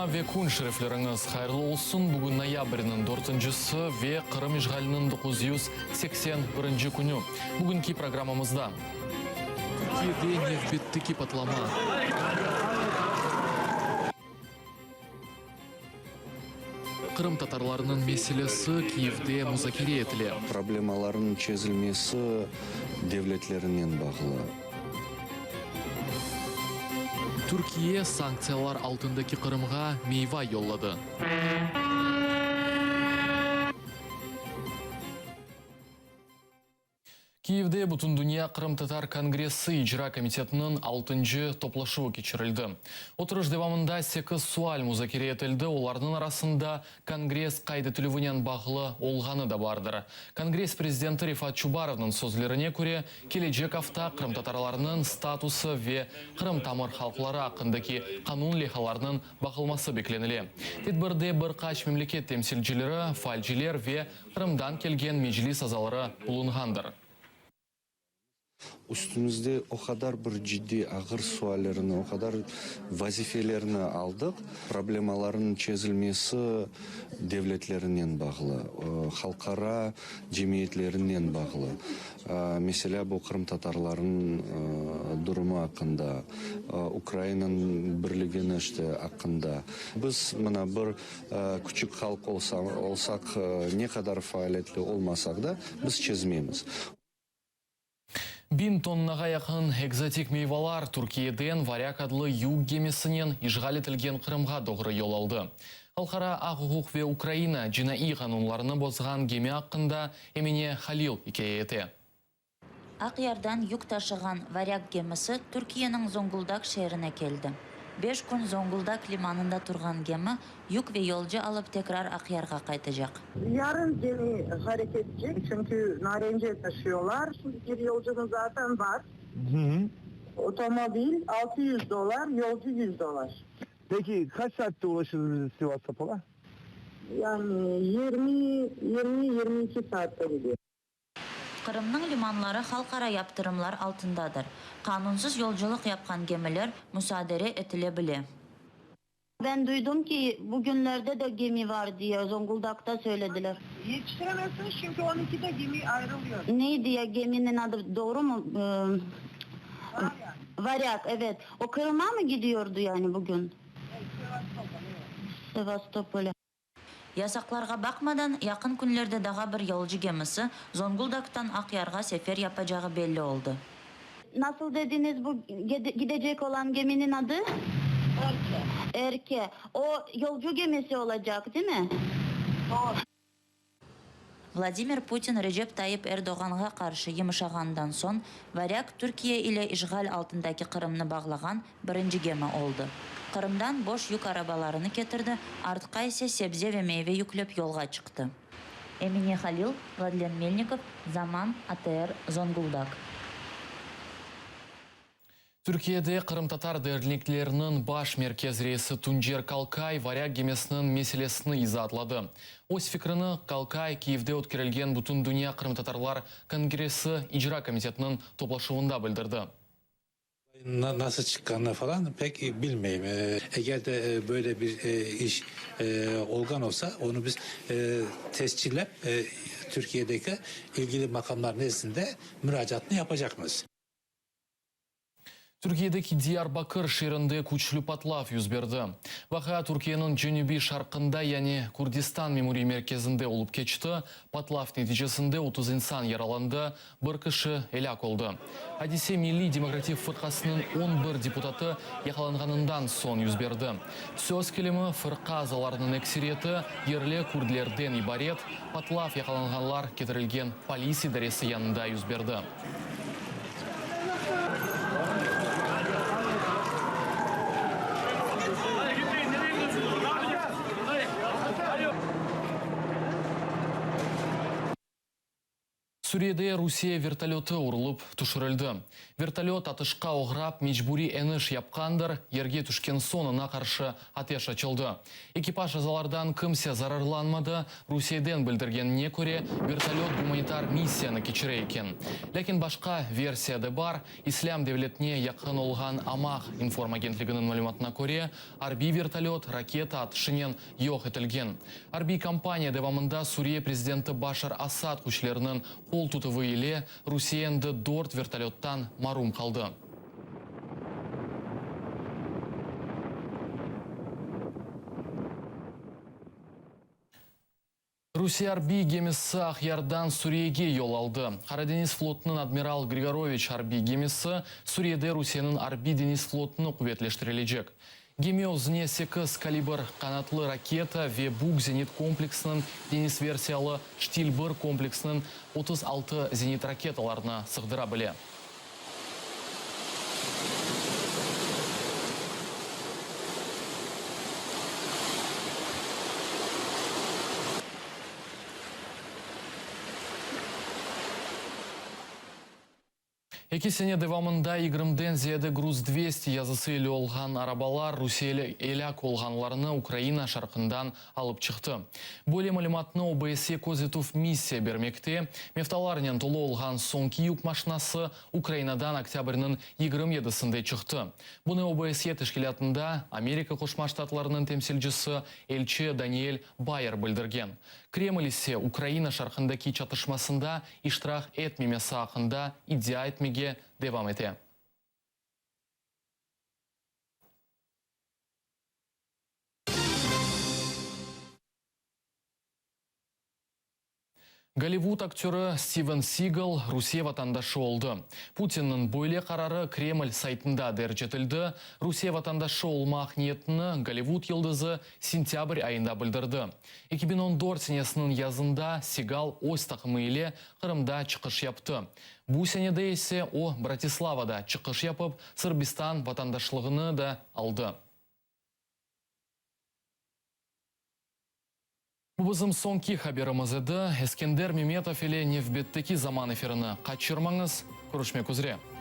Cuma ve kün şerifleriñiz hayırlı olsun! Bugün noyabrniñ dörtüncisi ve Qırım işğaliniñ 981 künü. Bugünki programmamızda. Türkiyede nevbetteki patlama. Qırımtatarlarnıñ meselesi Kiyevde muzakere etile. Problemalarnıñ çezilmesi devletlerinen bağlı. Türkiye sanktsiyalar altındaki Qırımğa meyva yolladı. Kiyevde Bütündünya qırımtatar kongressi icra komitetiniñ altıncı toplaşuvı keçirildi. Oturış devamında sekiz sual muzakere etildi, olarnıñ arasında kongress qayd etilüvinen bağlı olğanı da bardır. Kongress prezidenti Refat Çubarovnıñ sözlerine köre, kelecek afta qırımtatarlarnıñ statusı ve Qırım tamır halqları aqqındaki qanun leyhalarınıñ baqılması beklenile. Tedbirde bir qaç memleket temsilcileri, faalciler ve Qırımdan kelgen Meclis azaları bulunğandır. Üstümizde o qadar bir ciddiy, ağır suallerni, o qadar vazifelerni aldıq. Problemalarnıñ çezilmesi devletlerinen bağlı, halqara cemiyetlerinen bağlı. Meselâ, bu qırımtatarlarnıñ durumı aqqında, Ukrainanıñ birligini işte aqqında. Biz mına bir Küçük halq olsaq, ne qadar faaliyetli olmasaq da, biz çezmeymiz. Biñ tonnağa yaqın ekzotik meyvalar Türkiyeden Varyag adlı yük gemisinen işğal etilgen Qırımğa doğru yol aldı. Halqara aq-uquq ve Ukraina cinaiy qanunlarını bozğan gemi aqqında Emine Halil ikâye ete. Aqyardan yük taşığan Varyag gemisi Türkiyeniñ Zonguldak şeerine keldi. Beş kün Zonguldak limanında turğan gemi yük ve yolcu alıp tekrar Aqyarğa qaytacaq. Yarın gemi hareket edecek, çünki narence taşıyorlar. Şimdi bir yolcumız zaten bar. Otomobil 600 dollar, yolcu 100 dollar. Peki, qaç saatte ulaşırız biz Sevastopol'a? Yani yirmi, yirmi, 22 saatte gidiyor. Qırımnıñ limanları halqara yaptırımlar altındadır. Qanunsız yolculıq yapqan gemiler musadere etile bile. Ben duydum ki, bugünlerde de gemi var diye, Zonguldakta söylediler. Yetiştiremezsiniz, çünki on ikide gemi ayrılıyor. Neydi ya geminiñ adı, doğru mu? Varyag. Varyag, evet. O Qırıma mı gidiyordu yani bugün? Evet, Sevastopol, evet. Sevastopol'a. Yasaqlarğa baqmadan, yaqın künlerde daha bir yolcu gemisi Zonguldaktan Aqyarğa sefer yapacağı belli oldı. Nasıl dediñiz bu gidecek olan geminiñ adı? Erke. Erke. O, yolcu gemisi olacaq, değil mi? Doğru. Vladimir Putin Recep Tayyip Erdoğanğa qarşı yımşağandan soñ, Varyag Türkiye ile işğal altındaki Qırımnı bağlağan birinci gemi oldı. Qırımdan boş yük arabalarını ketirdi, artqa ise sebze ve meyve yüklep yolğa çıqtı. Emine Halil, Vladlen Melnikov, Zaman, ATR, Zonguldak. Türkiyede qırımtatar dernekleriniñ baş merkez reisi Tuncer Kalkay Varyag gemisiniñ meselesini izaatladı. Öz fikrini Kalkay Kiyevde ötkerilgen Bütündünya qırımtatarlar kongressi icra komitetiniñ toplaşuvında bildirdi. Nasıl çıqqanını falan pek bilmeyim. Eger de böyle bir iş olğan olsa, onı biz tescillep Türkiyedeki ilgili maqamlar nezdinde muracaatnı yapacaqmız. Türkiyedeki Diyarbakır şeerinde küçlü patlav yüz berdi. Vaqia Türkiyeniñ cenübiy-şarqında, yani Kürdistan memuriy merkezinde olıp keçti. Patlav neticesinde 30 insan yaralandı, bir kişi elâk oldı. Adise Milliy demokratik fırqasınıñ on bir deputatı yaqalanğanından soñ yüz berdi. Söz kelimi, fırqa azalarınıñ ekseriyeti yerli kürdlerden ibaret, patlav yaqalanğanlar ketirilgen polis idaresi yanında yüz berdi. Suriyede Rusiye vertolötı urulıp tüşürildi. Vertolöt atışqa oğrap mecburiy eniş yapqandır, yerge tüşken soñ oña qarşı ateş açıldı. Ekipaj azalardan kimse zararlanmadı, Rusiyeden bildirgenine köre, vertolöt gumanitar missiyanı keçire eken. Lâkin başqa versiya da bar, İslâm devletine yaqın olğan Amaq inform agentliginiñ malümatına köre, arbiy vertolöt raketa atışınen yoq etilgen. Arbiy kampaniya devamında Suriye prezidenti Başar Asad küçleriniñ qol tutuvı ile Rusiye endi dört vertolöttan marum qaldı. Rusiye arbiy gemisi Aqyardan Suriyege yol aldı. Qara deñiz flotunıñ Admiral Grigoroviç arbiy gemisi Suriyede Rusiyeniñ arbiy deñiz flotunı quvetleştirilecek. Gemi özüne sekiz Kalibr qanatlı raketa ve Buk zenit kompleksiniñ deñiz versiyalı Ştil bir kompleksiniñ 36 zenit raketalarını sığdıra bile. Eki sene devamında yigirmiden ziyade Gruz dvesti yazısı ile olğan arabalar rusiyeli elâk olğanlarnı Ukraina şarqından alıp çıqtı. Böyle malümatnı OBSE közetüv missiya bermekte. Meftalarnen tolu olğan soñki yük maşinası Ukrainadan oktâbrniñ 27-sinde çıqtı. Bunı OBSE teşkilâtında Amerika Qoşma Ştatlarınıñ temsilcisi, elçi Daniel Bayer bildirgen. Kreml ise Ukraina şarqındaki çatışmasında iştirak etmemesi aqqında iddia etmege devam ete. Gollivud aktörı Stiven Sigal Rusiye vatandaşı oldı. Putinniñ böyle qararı Kreml saytında derc etildi. Rusiye vatandaşı olmaq niyetini Gollivud yıldızı sentâbr ayında bildirdi. 2014 senesiniñ yazında Sigal öz taqımı ile Qırımda çıqış yaptı. Bu senede ise o Bratislavada çıqış yapıp, Sırbistan vatandaşlığını da aldı. Bu bizim soñki haberimiz edi. Eskender Memetov ile nevbetteki zaman efirini qaçırmañız. Körüşmek üzre.